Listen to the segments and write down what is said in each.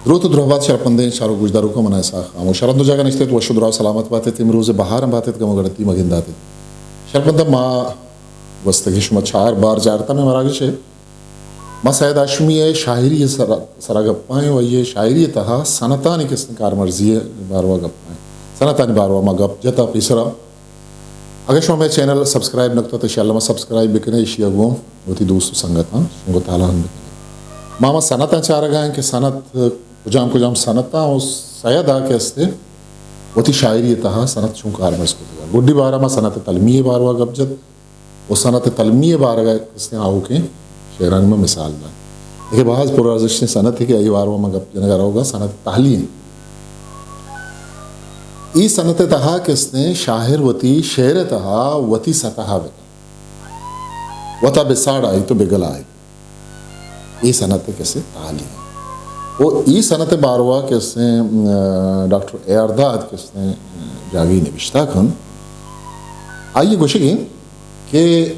دروت ءُ دراہ بات شرپندیں چاروک گوشداروکاں، من ءَ اسحاق خاموش۔ ہر ہند ءُ جاگہ نشت ات، وش ءُ دراہ ءُ سلامت بات ات، امروز ءِ بہار ہم بات ات، گم ءُ گڑتی مہ گندات ات۔ شرپنداں، ما گوستگیں شما چار بار چارت ءَ مئے مراگش ءَ، ما سید ہاشمی ءِ شاعری ءِ سرا، سرا گپائیں ءُ آئی ءِ شاعری ءِ تہا صنعتانی کسیں کارمرزی ءِ باروا گپائیں۔ صنعتانی باروا ما گپ جتا پیسرا۔ اگہ شما مئے چینل سبسکرائب نہ کتگ تو انشاءاللہ ما سبسکرائب بکنے، ایشی ءَ گوں وتی دوست ءُ سنگتاں شنگ ءُ تالان بکنے۔ ما ہما صنعتاں چارگا ایں کہ صنعت کجام کجام صنعتاں ءُ سید ءَ کہ استے وتی شاعری ءِ تہا صنعت چون کارمرز کتگ۔ گڈی بارا ما صنعت تلمی ءِ باروا گپ جت ءُ صنعت تلمی ءِ بارگا کسیں آؤکیں شعرانی ما مثال دات۔ دگہ باز پر ارزشتیں صنعتے کہ آئی باروا ما گپ جنگا رہوگا، صنعت تہلی ایں۔ ای صنعت ءِ تہا کسیں شاعر وتی شعر ءِ تہا وتی سطح ءَ بکن، وتا بساڑائیت ءُ بگلائیت۔ ای صنعت ءِ کسیں تہلی ایں۔ ءُ ای صنعت ءِ باروا کسیں، م، ڈاکٹر اے آر داد کسیں جاگہے نبشتہ کن۔ آئی ءِ گوشگ ایں کہ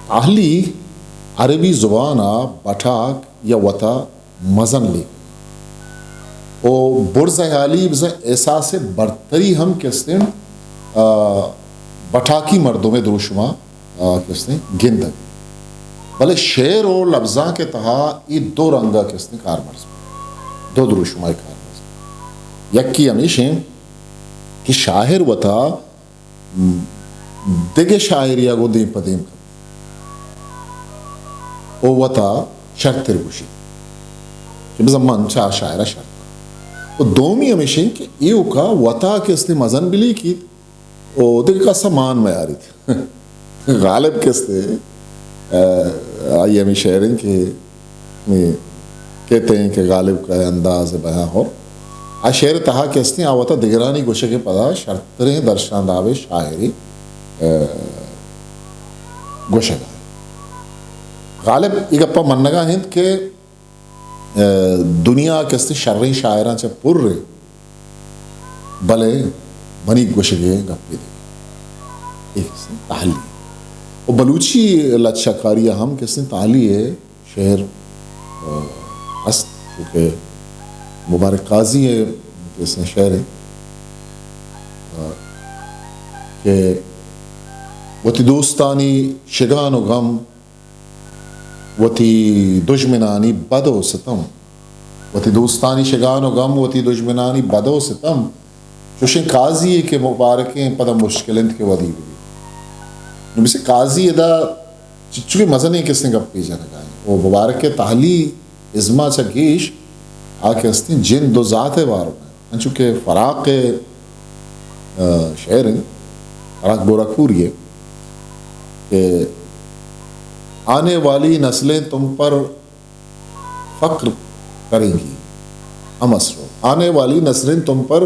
تہلی عربی زبان ءَ بٹاک یا وتا مزن لیک ءُ برز حالی بزاں احساس برتری ہم کسیں، آ، بٹاکی مردم ءِ دروشم ءَ، آ، کسیں گندگ۔ بلے شعر ءُ لبزانک ءِ تہا اے دو رنگ ءَ کسیں کارمرز، دو دروشم ءَ کارمرز۔ یکے ہمیش ایں کہ شاعر وتا دگہ شاعرے ءَ گوں دیم پہ دیم کنت ءُ وتا شرتر گوشیت کہ بزاں من چہ آ شاعر ءَ شرتر آں۔ ءُ دومی ہمیش ایں کہ ایوکا وتا کسیں مزن بلیکیت ءُ دگہ کس ءَ مان میاریت۔ غالب کستے، آ، آئی ہمے شعر ایں کہ نی کہتے ہیں کہ غالب کا انداز بیاں ہو۔ آ شعر ءِ تہا کہ استیں، آ وتا دگرانی گوشگ ءِ پدا شرتریں درشانداب ءِ شاعری، آ، گوشگ ءَ ایں۔ غالب اے گپ ءَ منگ ءَ انت کہ، آ، دنیا کہ استیں شریں شاعراں چہ پر ایں، بلے منی گوشگ ءِ گپے دگہ۔ اے کہ استیں تہلی۔ ءُ بلوچی لچہ کاری ءَ ہم کہ استیں تہلی ءِ شعر، آ، است، چونکہ مبارک قاضی ءِ کسیں شعر ایں، آ، کہ وتی دوستانی شگان ءُ غم، وتی دژمنانی بد ءُ ستم، وتی دوستانی شگان ءُ غم، وتی دژمنانی بد ءُ ستم، چوشیں قاضی یے کہ مبارکیں پدا مشکل انت کہ ودی بہ بیت۔ نوں بس قاضی ادا چچوکیں مزنیں کسیں گپے جنگ ءَ انت۔ ءُ مبارک ءِ تہلی ازم ءَ چہ گیش آ کہ استیں جند ءُ ذات ءِ بارو ءَ انت۔ انچو کہ فراق ءِ، آ، شعر انت، فراق گورکپوری ءِ کہ آنے والی نسلیں تم پر فخر کریں گی، ہم اسرو۔ آنے والی نسلیں تم پر،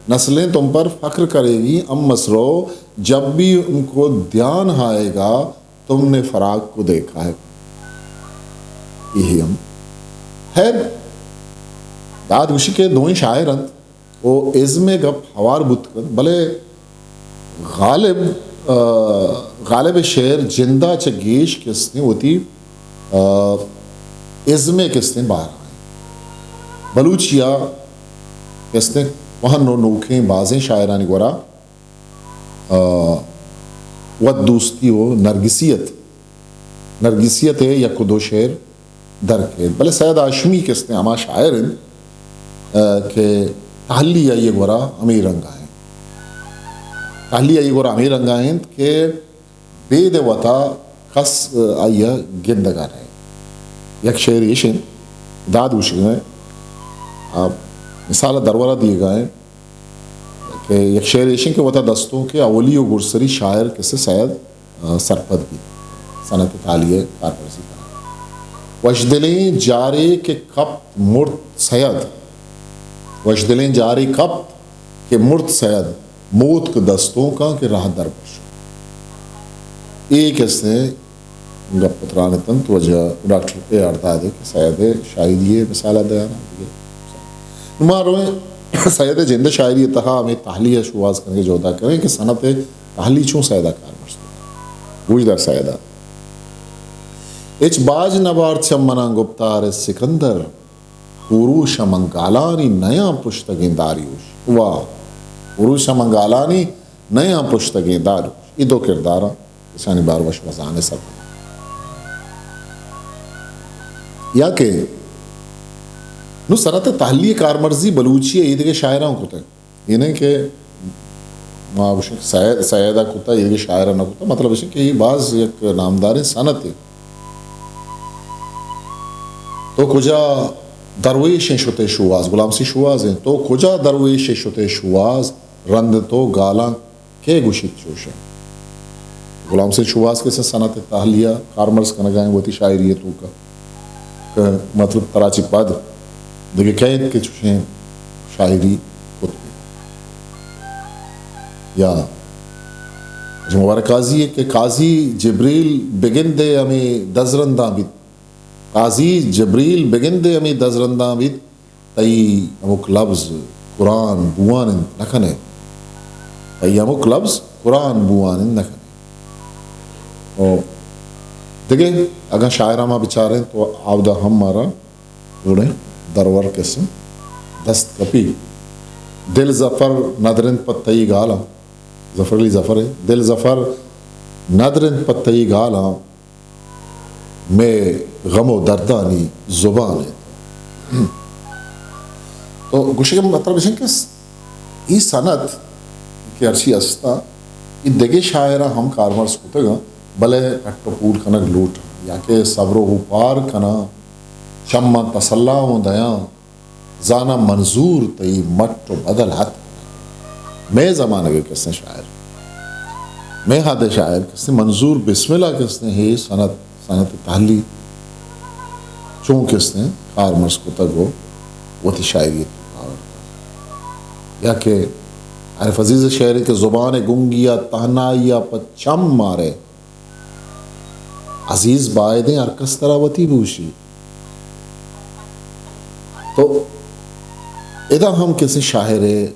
نسلیں تم پر فخر کرے گی، ہم اسرو۔ جب بھی ان کو دھیان آئے گا، تم نے فراق کو دیکھا ہے۔ اے ہم۔ خیر، داد گوشی کہ دوئیں شاعر انت۔ ءُ ازم ءِ گپ ہوار بوت کنت، بلے غالب، آ، غالب ءِ شعر جند ءَ چہ گیش کہ استیں وتی، آ، ازم ءِ کہ استیں بار ءَ انت۔ بلوچی ءَ کہ استیں کوہن ءُ نوکیں بازیں شاعرانی گورا، آ، وت دوستی ءُ نرگسیت، نرگسیت ءِ یک ءُ دو شعر در کیت۔ بلے سید ہاشمی کہ استیں ہما شاعر انت، آ، کہ تہلی آئی ءِ گورا ہمے رنگ ءَ انت۔ تہلی آئی ءِ گورا ہمے رنگ ءَ انت کہ بید وتا کس، آ، آئی ءَ گندگ ءَ نہ انت۔ یک شعر ایش انت، داد گوشگ ءَ انت، آ، مثال ءَ درور ءَ دیگ ءَ انت کہ یک شعر ایش انت کہ وتا دستونک ءِ اولی ءُ گڈسری شاعر کسے سید، آ، سرپد بیت۔ صنعت تہلی ءِ کارمرزی کنگ۔ وشدلیں جارے کہ کپت مرت سید، وشدلیں جارے کپت کہ مرت سید، موتک دستونکاں کہ راہ در بر شت۔ اے کسے گپ ءُ تران اتنت، واجہ ڈاکٹر اے آر داد ءِ کہ سید ءِ شاعری ءِ مثال ءَ دیان ءَ دیگ۔ ما رویں سید ءِ جند ءِ شاعری ءِ تہا ہمے تہلی ءِ شوہاز کنگ ءِ جہد ءَ کنیں کہ صنعت تہلی چون سید ءَ کارمرز کتگ۔ گوشدار سید ءَ۔ ہچ باج نبارت چہ مناں گپتار سکندر، کوروش ءَ من گالانی نیاں پشتگیں داریوش۔ واہ! کوروش ءَ من گالانی نیاں پشتگیں داریوش۔ اے دو کرداراں اشانی باروا شما زانے سر۔ یا کہ نوں صنعت تحلیہ کارمرزی بلوچی ءَ اے دگہ شاعراں کتگ۔ اے نہ کہ ما گوشیں کہ سید، سید ءَ کتا، اے دگہ شاعر ءَ نہ کتا۔ مطلب اش کہ اے باز یک نامداریں صنعتے۔ تو کجا درویشیں شتے شوہاز، غلام سید شوہاز ایں۔ تو کجا درویشیں شتے شوہاز، رند تو گالاں کئے گوشیت چوشیں؟ غلام سید شوہاز کسیں صنعت تحلیہ کارمرز کنگا ایں وتی شاعری ءِ توکا۔ کہ مطلب ترا چہ پد دگہ کئے انت کہ چوشیں شاعری کت بیت؟ یا مبارک قاضی ءَ کہ قاضی جبریل بگندے ہمے دزرنداں بیت، قاضی جبریل بگندے ہمے دزرنداں بیت، تئی ہمک لبز قرآن بوان انت نہ کنے، تئی ہمک لبز قرآن بوان انت نہ کنے۔ او دگہ اگاں شاعراں ما بچاریں تو آودا ہم مارا جوڑیں درور کسیں دست کپی۔ دل ظفر ندرنت پہ تئی گالاں، ظفر علی ظفر ءِ، دل ظفر ندرنت پہ تئی گالاں، مئے غم و دردانی زبان ءِ۔ تو گوشگ ءِ مطلب اش کہ ای صنعت کہ ہرچی است، ای دگہ شاعراں ہم کارمرز کتگ، بلے کٹ و پول کنگ لوٹ، یا کہ صبر و اوپار کناں، چماں تسلا و دیاں، زاناں منظور تئی مٹ و بدل اتک۔ مئے زمانگ ءِ کسیں شاعر، مئے حد ءِ شاعر کسیں منظور بسمل ءَ کسیں ہے صنعت، صنعت تحلیہ چون کسیں کارمرز کتگ و وتی شاعری ءَ آورتگ۔ یا کہ عارف عزیز ءِ شعرے کہ زبان گنگی ءَ تہنائی ءَ پہ چم مارے، عزیز بائدیں ہر کس ترا وتی بوشی۔ تو ادا ہم کسے شاعرے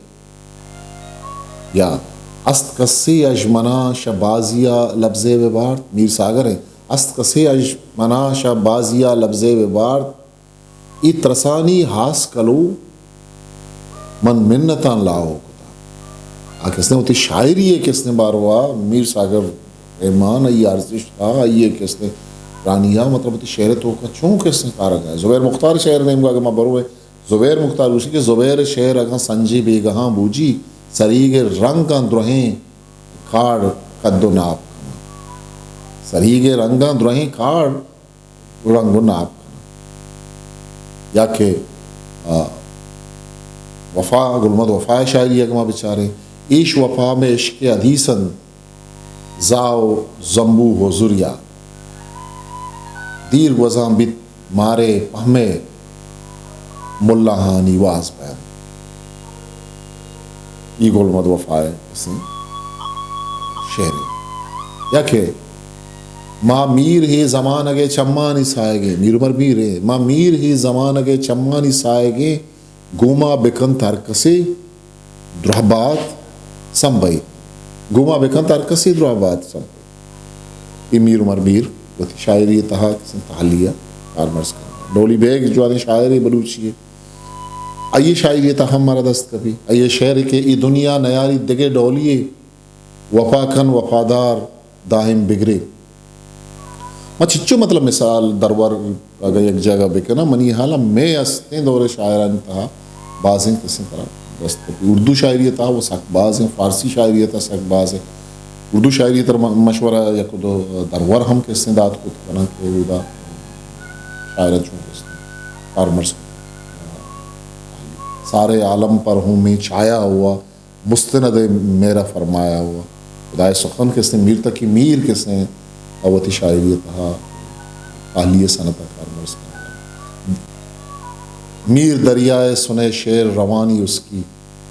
یا است کسے اژ منا شہ بازیا لبزے ببارت، میر ساگر ءِ، است کسے اژ منا شہ بازیا لبزے ببارت، ای ترسانی ہاس کلو من منتاں لاہو کتا۔ آ کسنے وتی شاعری ءِ کسنے باروا میر ساگر رحمان، آئی ءِ ارزشت ءَ، آئی ءِ کسنے رانی ءَ، مطلب وتی شعر ءِ توکا چون کسنے کارگ ءَ۔ زبیر مختار شعر نیمگا اگہ ما برویں، زبیر مختار گوشی کہ زبیر شعر اگاں سنجی بیگہاں بوجی، سریگ رنگاں درہیں کاڑ قد و ناپ کناں۔ سریگ رنگاں درہیں کاڑ رنگ و ناپ کناں۔ یا کہ، آ، وفا، گل محمد وفا ءِ شاعری اگہ ما بچاریں، ایش وفا میں عشق حدیث انت، زاہ و زمبو حضوریا۔ دیر گوزان بیت مارے پہمے ملاہانی واز بیان۔ ای گل محمد وفا ءِ کسیں شعرے۔ یا کہ ما میر ہے زمانگ ءِ چمانی ساہگیں، میر عمر میر ہے، ما میر ہے زمانگ ءِ چمانی ساہگیں، گوما بکنت ہر کسے دراہ بات سمبئی۔ گوما بکنت ہر کسے دراہ بات سمبئی۔ اے میر عمر میر وتی شاعری ءِ تہا کسیں تحلیہ کارمرز کنت۔ ڈولی بیگ جوانیں شاعرے بلوچی ءِ۔ آئی ءِ شاعری ءِ تہا ہم مارا دست کپی۔ آئی ءِ شعر کہ اے دنیا نیاری دگہ ڈولی ءِ، وفا کن وفادار دائم بگرے۔ ما چچو مطلب مثال درور اگہ یک جاگہ بکناں، منی حالا مئے استیں دور ءِ شاعرانی تہا بازیں کسیں ترا دست کپی۔ اردو شاعری ءِ تہا وہ سک بازیں، فارسی شاعری ءِ تہا سک بازیں۔ اردو شاعری ءِ تر م-، مشورہ یک دو درور ہم کسیں دات کت کناں کہ اودا شاعر چون کسیں کارمرز۔ سارے عالم پر ہوں میں چھایا ہوا، مستند میرا فرمایا ہوا۔ خدائے سخن کسیں میر تقی میر کسیں وتی شاعری ءِ تہا تحلیہ صنعت ءَ کارمرز کنت۔ میر دریائے سنے شعر روانی اس کی،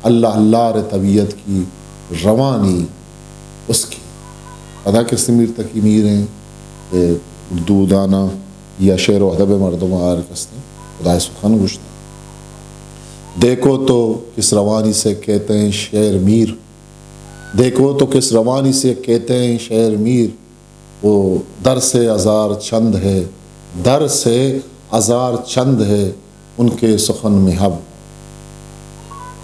اللہ اللہ رے طبیعت کی روانی اس کی۔ ادا کسیں میر تقی میر ایں، اے اردو دانا یا شعر و ادب ءِ مردم آر کسیں خدائے سخن گوشت۔ دیکھو تو کس روانی سے کہتے ہیں شعر میر، دیکھو تو کس روانی سے کہتے ہیں شعر میر، وہ در سے ہزار چند ہے، در سے ہزار چند ہے، ان کے سخن میں حب،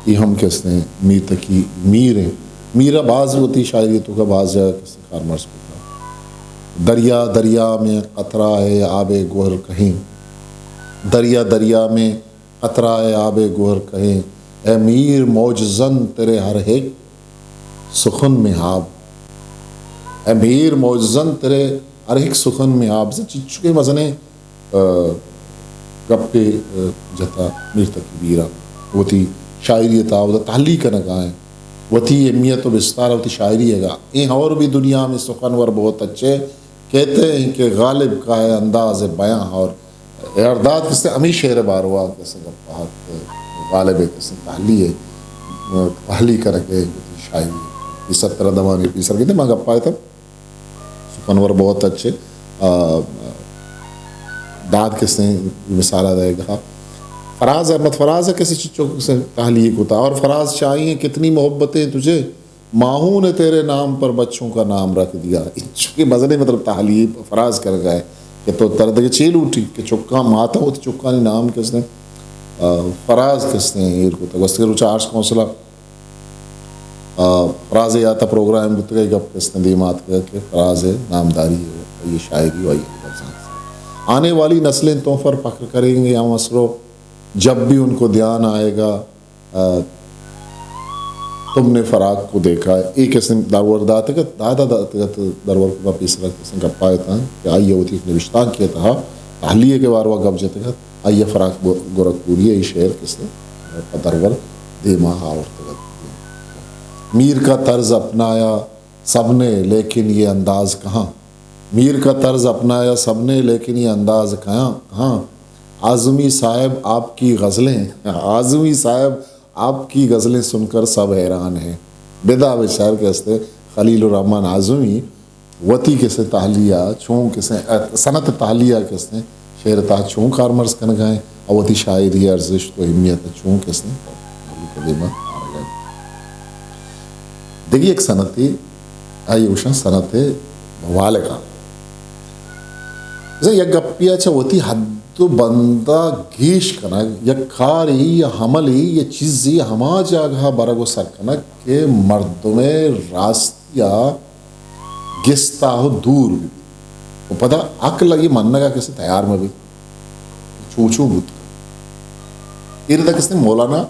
یہ ہم کسے میر تقی میر ہیں۔ میر ءَ باز وتی شاعری توکا باز جاگہ کسے کارمرز کتا۔ دریا دریا میں قطرہ ہے آب گوہر کہیں، دریا دریا میں قطرہ ہے آب گوہر کہیں، اے میر معجزن تیرے ہر ایک سخن میں حب۔ اے میر معجزن تیرے ہر ایک سخن میں حب۔ چچو کہ مزنیں، آ، گپے، آ، جتا میر تقی میر ءَ وتی شاعری ءِ تہا اودا تحلیل کنگا ایں، وتی اہمیت و بستار وتی شاعری ءَ گا۔ اے اور بھی دنیا میں سخنور بہت اچھے، کہتے ہیں کہ غالب کا ہے انداز بیاں۔ اور اے ارداد کسے ہمیں شعر باروا کسے گپا ات، غالب کسے تحلیل، تحلیل کنگے شاعری۔ پیسر ترا دمانے پیسر کہتے، ما گپا ات سخنور بہت اچھے۔ آ، داد کسے مثال دے گا۔ فراز احمد فراز کسے چچو کسے تحلیل کتا، اور فراز چاہیے کتنی محبتیں تجھے، ماہوں نے تیرے نام پر بچوں کا نام رکھ دیا۔ چونکہ مزنیں مطلب تحلیل فراز کنگا ایں کہ تو ترا دگہ چے لوٹی کہ چکاں ماتاں وتی چکانی نام کسے، آ، فراز کسے ایر کتا۔ گوستگیں روچ آرٹس کونسل ءَ، آ، فراز ءِ یات ءَ پروگرام بوتگ ءُ گپ کسے دیما اتکگ کہ فراز ءِ نامداری ءُ آئی ءِ شاعری ءُ آئی ءِ لبزانک۔ آنے والی نسلیں تم پر فخر کریں گے ہم اسرو، جب بھی ان کو دھیان آئے گا، آ، تم نے فراق کو دیکھا، اے کسے درور داتگ ات، دادا داتگ ات، درور کتا، پیسرا کسے گپا اتاں کہ آئی ءَ وتی نبشتانکے ءِ تہا تحلیل ءِ باروا گپ جتگ ات، آئی ءَ فراق گو-، گورکھپوری ءِ اے شعر کسے پہ درور دیما آورتگ ات۔ میر کا طرز اپنایا سب نے لیکن یہ انداز کہاں، میر کا طرز اپنایا سب نے لیکن یہ انداز کہاں، کہاں؟ اعظمی صاحب آپ کی غزلیں، اعظمی صاحب آپ کی غزلیں سن کر سب حیران ہیں۔ بدا بچار کہ استے خلیل الرحمن اعظمی وتی کسے تحلیل ءَ چون کسے، صنعت تحلیل ءَ کسے شعر ءِ تہا چون کارمرز کنگا ایں، اور وتی شاعری ارزشت و اہمیت ءَ چون کسے دیما آرگا ایں۔ دگہ یک صنعتے، آئی گوشاں صنعت مبالغہ۔ بزاں یک گپے ءَ چہ وتی حد و بند ءَ گیش کنگ، یک کارے یا عملے یا چیزے ہما جاگہ ءَ برگ و سر کنگ کہ مردم ءِ راستی ءَ گستاہ و دور بہ بیت و پدا عقل ءَ اے منگ ءَ کسے تیار مہ بیت۔ چو چو بوت۔ اے ردا کسے مولانا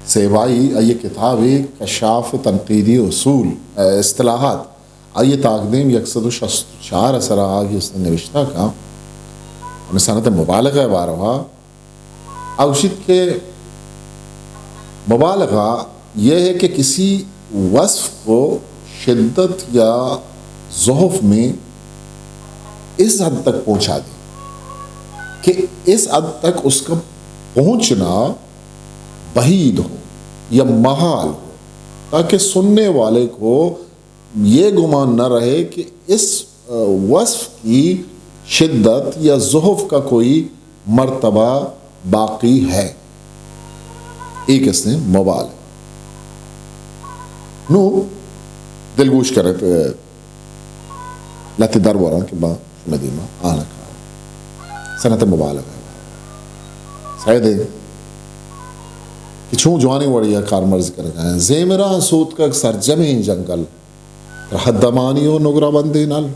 سیبائی، آئی ءِ کتابے کشاف تنقیدی اصول، اصطلاحات، آئی ءِ تاکدیم یک سد و شست و چار ءِ سرا آ گیش نوشتہ کن، ہمے صنعت مبالغہ ءِ باروا۔ آ گوشیت کہ مبالغہ یہ ہے کہ کسی وصف کو شدت یا ضعف میں اس حد تک پہنچا دے کہ اس حد تک اس کا پہنچنا بعید ہو یا محال ہو، تاکہ سننے والے کو یہ گمان نہ رہے کہ اس، آ، وصف کی شدت یا ضعف کا کوئی مرتبہ باقی ہے۔ اے کسے مبالغہ۔ نوں دلگوش کنت، لہتے درور آں کہ ما شمئے دیما آناں کاراں۔ صنعت مبالغہ۔ سید کہ چون جوانیں وڑے ءَ کارمرز کنگا ایں۔ زیمراں سوتکگ سرجمیں جنگل، ترا دمانی و نگرہ بندیں نل۔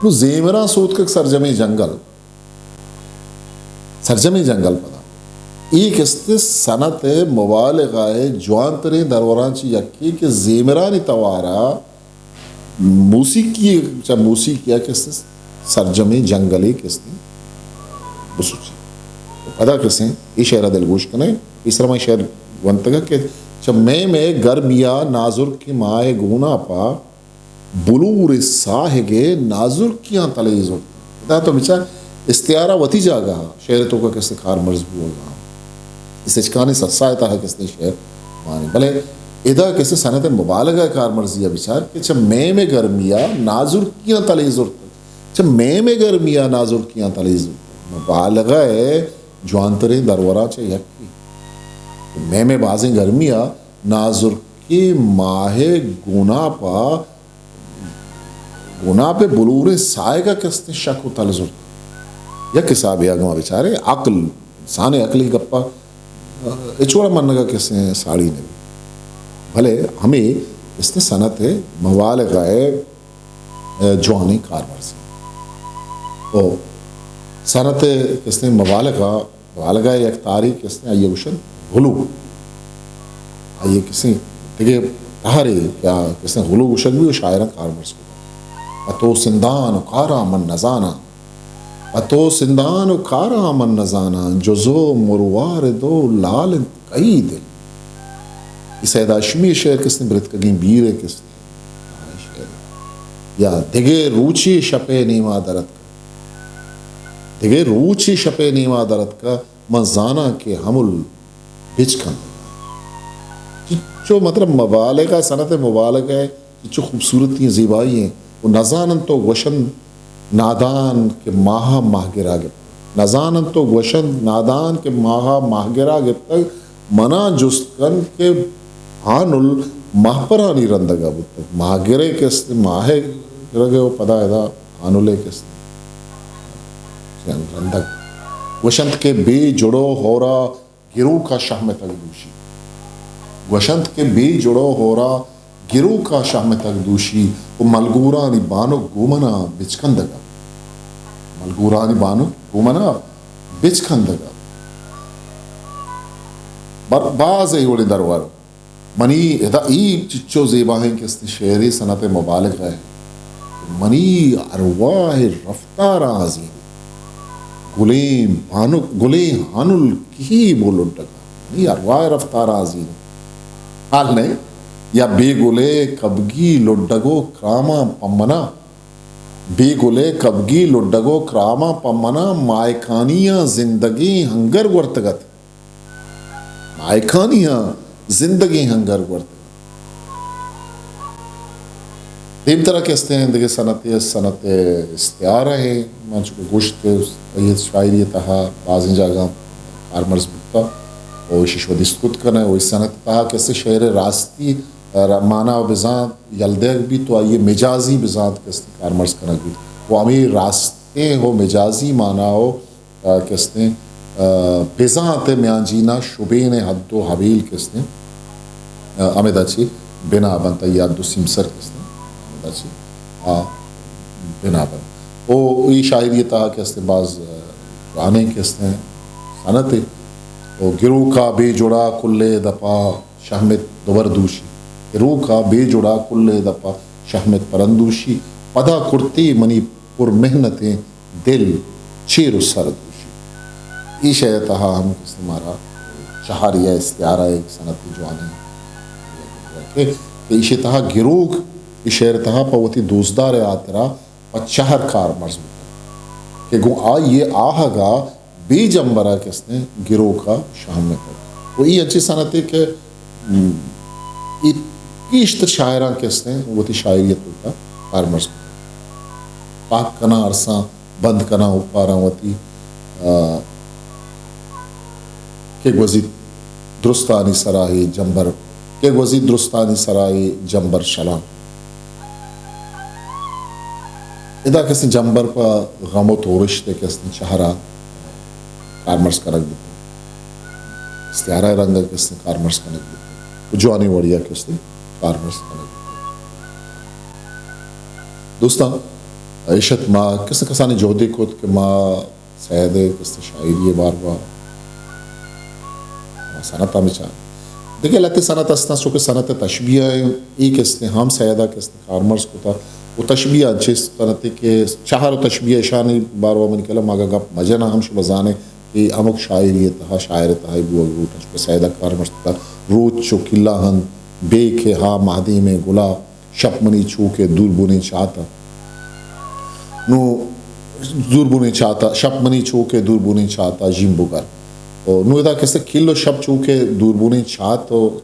نوں زیمراں سوتکگ سرجمیں جنگل، سرجمیں جنگل پدا۔ اے کستے صنعت مبالغہ ءِ جوانتریں دروراں چہ یکے کہ زیمرانی توارا موسیقی، چہ موسیقی ءَ کستے سرجمیں جنگلے کستے بسوچی۔ پدا کسے اے شعر ءَ دلگوش کنے، پیسر ما شعر ونتگ کہ چہ میم ءِ گرمیا نازرکیں ماہ ءِ گوناپا بلور ساہگ ءِ نازرکیاں تلے زرت۔ ادا تو بچار استعارہ وتی جاگہ ءَ شعر ءِ توکا کسے کارمرز بوگا اے سچکانی سسا ءِ تہا کسے شعر مانی۔ بلے ادا کسے صنعت مبالغہ ءِ کارمرزی ءَ بچار کہ چہ میم ءِ گرمی ءَ نازرکیاں تلے زرت۔ چہ میم ءِ گرمی ءَ نازرکیاں تلے زرت۔ مبالغہ ءِ جوانتریں دروراں چہ یکے۔ میم ءِ بازیں گرمی ءَ نازرکیں ماہ ءِ گوناپ ءَ، گوناپ ءِ بلوریں ساہگ ءَ کستیں شک و تل زرت۔ یک حسابے ءَ اگاں ما بچاریں، عقل، انسان ءِ عقلی گپا، آ، ہچ وڑا منگا کسے ساڑی نہ بی۔ بلے ہمے کسے صنعت مبالغہ ءِ، آ، جوانیں کارمرز۔ او صنعت کسے مبالغہ، مبالغہ ءِ یک تہرے کسے آئی ءَ گوشنت غلو۔ آئی ءَ کسے دگہ تہرے یا کسے غلو گوشگ بی، او شاعراں کارمرز کتگ۔ پہ تو سندان و کاراں من نزاناں۔ پہ تو سندان و کاراں من نزاناں، جزو مروارد و لال انت کئی دل۔ اے سید ہاشمی ءِ شعر کسے برتکگیں بیر ءِ کسے۔ یا دگہ روچے شپ ءِ نیما در اتکا۔ دگہ روچے شپ ءِ نیما در اتکا، من زاناں کہ ہمل بچکندگ۔ چچو مطلب مبالغہ، صنعت مبالغہ ءِ چچو خوبصورتی ایں، زیبائی ایں۔ و نزاننت و گوشنت نادان کہ ماہا ماہگرا گپتگ۔ نزاننت و گوشنت نادان کہ ماہا ماہگرا گپتگ۔ منا جست کن کہ ہانل ماہپرانی رندگا بوتگ۔ ماہگرے کسے، ماہگرگ و پدا ادا ہانلے کسے رندگ۔ گوشنت کہ بے جڑو ہورا گروکا شہمتگ دوشی۔ گوشنت کہ بے جڑو ہورا گروکا شہمتگ دوشی و ملگورانی بانک گوں منا بچکندگ ات۔ ملگورانی بانک گوں منا بچکندگ ات۔ بر-، باز اے وڑیں درور۔ منی ادا ای چچو زیباہیں کسے شعرے صنعت مبالغہ ءِ۔ منی ارواہ رفتاراں ازین۔ گلیں بانک، گلیں ہانل کہیب و لڈگاں۔ منی ارواہ رفتاراں ازین۔ حال نئے یا بے گلے کبگی لڈگ و کراماں پمنا۔ بے گلے کبگی لڈگ و کراماں پمنا مائکانیاں زندگیں ہنگر گورتگ ات۔ مائکانی ہاں زندگیں ہنگر گورتگ۔ دیمترا کسے دگہ صنعتے، صنعت استعارہ ءِ، من چو کہ گوشت کہ سید شاعری ءِ تہا بازیں جاگہاں کارمرز بوتا و ایشی شما دیست کت کنئے و اے صنعت ءِ تہا کسے شعر ءِ راستی، ءَ، را-، مانا و بزانت یل دیگ بیت و آئی ءِ مجازی بزانت کسے کارمرز کنگ بیت و ہمے راستیں و مجازی مانا و آ، کستیں، آ، بزانت ءِ میانجینا شبین ءِ حد و حبیل کستیں، آ، ہمدا چی بنا بنت، آئی ءِ حد و سیمسر کستیں، ہمدا چی، آ، بنا بنت۔ او ای شاعری ءِ تہا کستیں باز، آ، جوانیں کستیں صنعتے۔ او گروکا بے جڑا کلے دپا شہمت دوبر دوشی۔ گروکا بے جڑا کلے دپا شہمت پرندوشی۔ پدا کرتی منی پر محنتیں دل چیر و سر دوشی۔ ای شعر ءِ تہا ہم کسے مارا چہار یا استعارہ ءِ صنعت جوانیں کہ، کہ ایشی ءِ تہا گروک، ای شعر ءِ تہا پہ وتی دوستدار ءِ ہاترا پہ چہر کارمرز بوتگ کہ گوں آئی ءِ آہگا بے جمبرا کستیں گروکا شہمتگ۔ و ای انچیں صنعتے کہ، م، ای پیشتر شاعراں کستیں وتی شاعری ءِ توکا کارمرز کتگ۔ پاک کناں ارساں، بند کناں اوپاراں وتی، آ، کہ گوزیت درستانی سرا اے جمبر، کہ گوزیت درستانی سرا اے جمبر شلاں۔ ادا کسے جمبر پہ غم و تورشت ءَ کسے چہرا کارمرز کنگ بیت۔ استعارہ ءِ رنگ ءَ کسے کارمرز کنگ بیت۔ و جوانیں وڑیا کسے کارمرز کنگ بیت۔ دوستاں، ایشت ما کسے کسانی جہدے کت کہ ما سید ءِ کسے شاعری ءِ باروا صنعت ءَ بچار۔ دگہ لہتے صنعت استاں، چو کہ صنعت تشبیہ ءَ اے کسے ہم سید ءَ کسے کارمرز کتا۔ و تشبیہ انچیں صنعتے کہ چہر و تشبیہ، اشانی باروا منی کلام اگاں گپ مجناں ہم شما زانے کہ ہمک شاعری ءِ تہا، شاعر ءِ تہا بوگ لوٹاں، چو کہ سید ءَ کارمرز کتا۔ روچ چو کلاہند بے کہ ہا مہدیمیں گلا، شپ منی چوک ءِ دوربونیں چات ءَ۔ نوں دوربونیں چات ءَ، شپ منی چوک ءِ دوربونیں چات ءَ، ژیمب و گر۔ او نوں ادا کسے کل و شپ چوک ءِ دوربونیں چات و،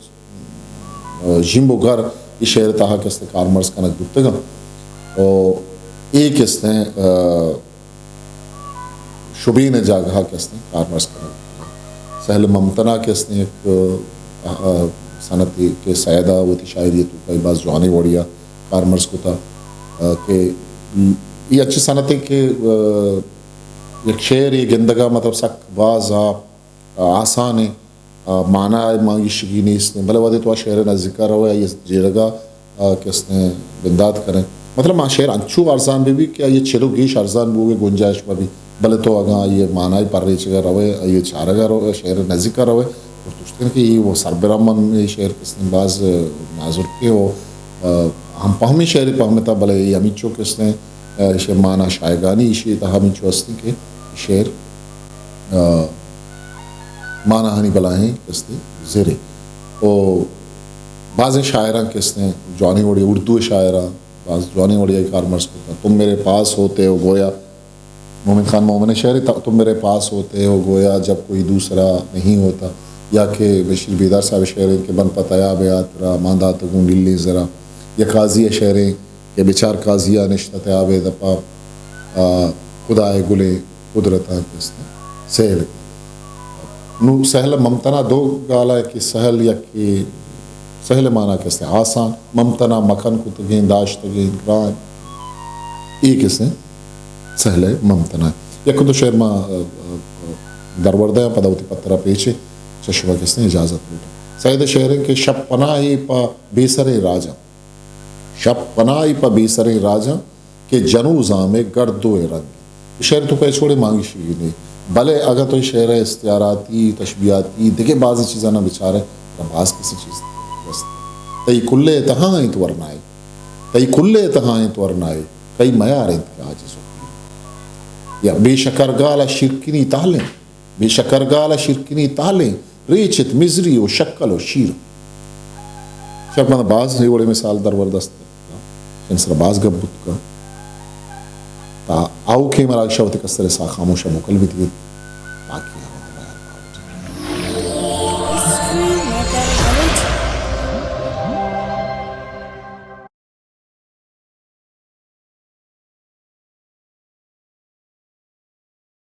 آ، ژیمب و گر اے شعر ءِ تہا کسے کارمرز کنگ بوتگ انت۔ او اے کسے، آ، شبین ءِ جاگہ ءَ کہ استیں کارمرز کنگ۔ سہل ممتنا کہ استیں یک، آ، آ، صنعتے کہ سید ءَ وتی شاعری ءِ توکا باز جوانیں وڑیا کارمرز کتا، آ، کہ اے اچیں صنعتے کہ، آ، یک شعرے گندگا مطلب سک باز آ آ، آسان ایں، آ، مانا ء مان گیشگی نیست ایں، بلے وھدے تو آ شعر ء نزیک ء روئے، آئی ء جیڑگ ء، آ، کس نے بندات کریں۔ مطلب، آ شعر انچو ارزان بہ بیت کہ آئی ء چد و گیش ارزان بوگ ء گنجائش مہ بیت، بلے تو اگاں آئی ء مانا ء پریچگ ء روئے، آئی ء چارگ ء روئے، شعر ء نزیک ء روئے، تو گوشتن کہ اے وہ سربرہمن اے شعر کس نے باز نازرکیں و، آ، ہم پہمی شعر پہمتا، بلے اے ہمینچو کس نے، آ، ایشی مانا شایگانی ایشی تہا ہمینچو ہستی کہ شعر، آ، ماناہانی بلاہیں کس نے زرے۔ و بازیں شاعراں کس نے جوانیں وڑی اردو شاعراں باز جوانیں وڑی کارمرز کتا۔ تم میرے پاس ہوتے ہو گویا مومن خان مومن ء شعر ء، تم میرے پاس ہوتے ہو گویا جب کوئی دوسرا نہیں ہوتا، یا کہ بشیر بیدار صاحب ء شعر انت کہ من پہ تیاب ء ہاترا مان داتگوں گلیں زرا، یا قاضی ء شعر انت کہ بچار قاضی ء نشتہ تیاب ء دپا، آ، خدا ء گلیں قدرتاں کس نے سیل۔ نوں سہل ء ممتنا دو گال ء کہ سہل یکے سہل ء مانا کس نے آسان، ممتنا مکن کتگیں، داشتگیں، گران۔ اے کس نے سہل ء ممتنا۔ یک دو شعر ما، آ، آ، درور دیاں، پدا وتی پتر ء پیچ ء چہ شما کس نے اجازت لوٹاں۔ سید ء شعر انت کہ شپ پناہے پہ بے سریں راجاں۔ شپ پناہے پہ بے سریں راجاں کہ جنوزام ء گردو ء رنگ۔ شعر تو کئی چھوڑے مانگی شیگی نہیں۔ بلے اگاں تو شعر ء استعاراتی، تشبیہاتی، دگہ بازیں چیزاں نہ بچارے، ترا باز کسی چیز است۔ تئی کلے تہا انت ورنائے۔ تئی کلے تہا انت ورنائے۔ کئی میار انت کہ عاجز و پیر۔ یا بے شکرگال ء شیرکنی تہلیں۔ بے شکرگال ء شیرکنی تہلیں، ریچت مزری و شکل و شیر۔ شپ من باز اے وڑیں مثال درور دست، ان سر باز گپ بوت کا۔ تا آؤکیں مراگش وتی کستر سا خاموش مکل بیت۔